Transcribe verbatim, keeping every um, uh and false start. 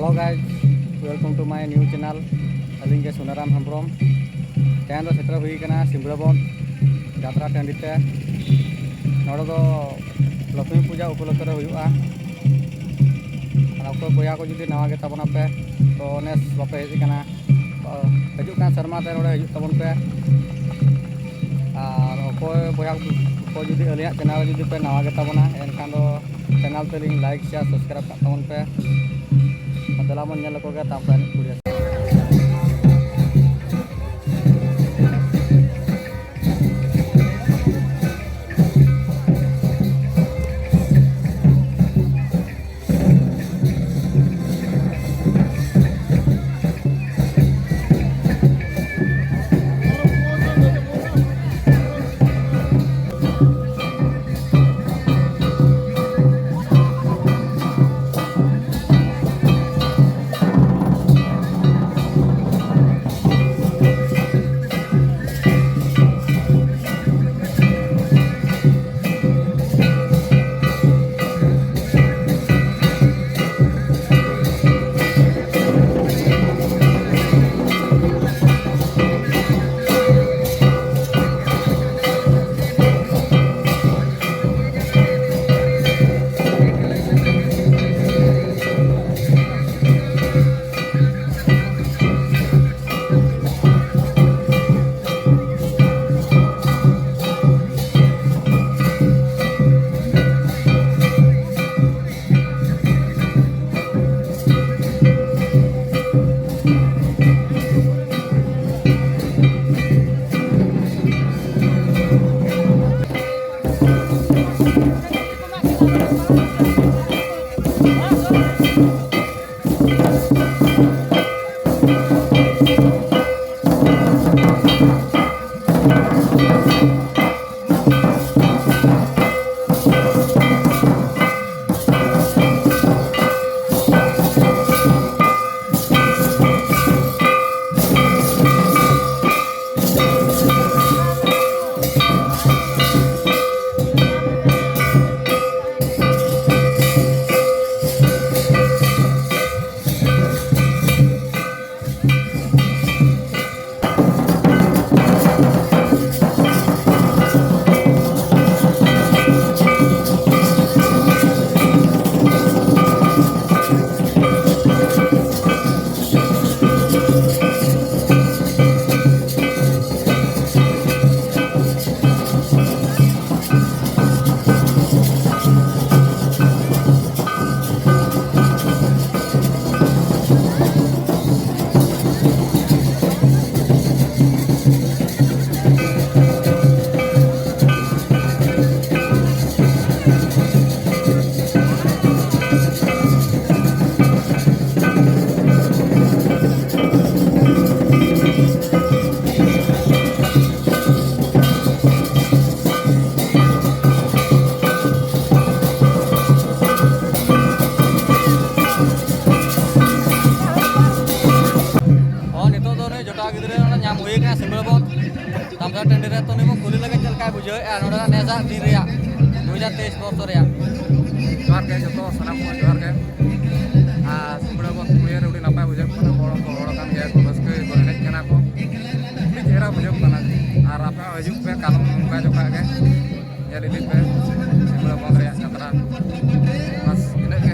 Hello guys, welcome to my new channel. ᱟᱹᱞᱤᱧ ᱜᱮ ᱥᱩᱱᱟᱨᱟᱢ ᱦᱮᱢᱵᱨᱚᱢ᱾ ᱛᱮᱦᱮᱧ ᱫᱚ ᱥᱮᱴᱮᱨ ᱦᱩᱭ ᱠᱟᱱᱟ ᱥᱤᱢᱲᱟᱵᱚᱱ ᱡᱟᱛᱨᱟ ᱴᱟᱺᱰᱤ ᱛᱮ᱾ ᱱᱚᱰᱮ ᱫᱚ ᱞᱚᱠᱷᱢᱤ ᱯᱩᱡᱟ ᱩᱯᱚᱞᱚᱠᱠᱷᱮ ᱨᱮ ᱦᱩᱭᱩᱜᱼᱟ᱾ ᱟᱨ ᱚᱠᱚᱭ ᱵᱚᱭᱦᱟ ᱠᱚ ᱡᱩᱫᱤ ᱱᱟᱣᱟ ᱜᱮ ᱛᱟᱵᱚᱱᱟᱯᱮ, ᱛᱚ ᱱᱮᱥ ᱵᱟᱯᱮ ᱦᱮᱡ ᱟᱠᱟᱱᱟ, ᱛᱚ ᱦᱤᱡᱩᱜ ᱠᱟᱱ ᱥᱮᱨᱢᱟ ᱛᱮ ᱱᱚᱰᱮ ᱦᱤᱡᱩᱜ ᱛᱟᱵᱚᱱ ᱯᱮ᱾ ᱟᱨ ᱚᱠᱚᱭ ᱵᱚᱭᱦᱟ ᱠᱚ ᱡᱩᱫᱤ ᱟᱹᱞᱤᱧᱟᱜ ᱪᱮᱱᱮᱞ ᱨᱮ ᱡᱩᱫᱤ ᱯᱮ ᱱᱟᱣᱟ ᱜᱮ ᱛᱟᱵᱚᱱᱟ, ᱮᱱᱠᱷᱟᱱ ᱫᱚ ᱪᱮᱱᱮᱞ ᱛᱟᱹᱞᱤᱧ ᱞᱟᱭᱤᱠ, ᱥᱮᱭᱟᱨ, ᱥᱟᱵᱥᱠᱨᱟᱭᱤᱵ ᱠᱟᱜ ᱛᱟᱵᱚᱱ ᱯᱮ᱾ ᱫᱮᱞᱟ ᱵᱚᱱ ᱧᱮᱞ ᱞᱮᱠᱚ ᱜᱮ, ᱛᱟᱨᱯᱚᱨᱮ ᱮᱱᱮᱡ ᱠᱚ ᱦᱩᱭᱩᱜᱼᱟ᱾ ᱵᱩᱡᱷᱟᱹᱣᱮᱫᱼᱟ ᱱᱚᱰᱮᱱᱟᱜ ᱱᱮᱥᱟᱜ ᱫᱤᱱ ᱨᱮᱭᱟᱜ ᱫᱩ ᱦᱟᱡᱟᱨ ᱛᱮᱭᱤᱥ ᱵᱚᱨᱥᱚ ᱨᱮᱭᱟᱜ᱾ ᱡᱚᱦᱟᱨ ᱜᱮ ᱡᱚᱛᱚ ᱥᱟᱱᱟᱢ ᱠᱚ, ᱡᱚᱦᱟᱨ ᱜᱮ᱾ ᱟᱨ ᱥᱤᱢᱲᱟ ᱵᱚᱱ ᱯᱩᱲᱤᱭᱟᱹ ᱨᱮ ᱟᱹᱰᱤ ᱱᱟᱯᱟᱭ ᱵᱩᱡᱷᱟᱹᱜ ᱠᱟᱱᱟ, ᱦᱚᱲ ᱦᱚᱸᱠᱚ ᱦᱚᱲ ᱟᱠᱟᱱ ᱜᱮᱭᱟ ᱠᱚ, ᱨᱟᱹᱥᱠᱟᱹ ᱜᱮᱠᱚ ᱮᱱᱮᱡ ᱠᱟᱱᱟ ᱠᱚ, ᱟᱹᱰᱤ ᱪᱮᱦᱨᱟ ᱵᱩᱡᱷᱟᱹᱜ ᱠᱟᱱᱟ᱾ ᱟᱨ ᱟᱯᱮ ᱦᱚᱸ ᱦᱤᱡᱩᱜ ᱯᱮ, ᱠᱟᱞᱚᱢ ᱱᱚᱝᱠᱟ ᱡᱚᱠᱷᱟ ᱜᱮ ᱧᱮᱞ ᱤᱫᱤ ᱯᱮ ᱥᱤᱢᱲᱟ ᱵᱚᱱ ᱨᱮᱭᱟᱜ ᱡᱟᱛᱨᱟ᱾ ᱵᱟᱥ ᱤᱱᱟᱹᱜ ᱜᱮ᱾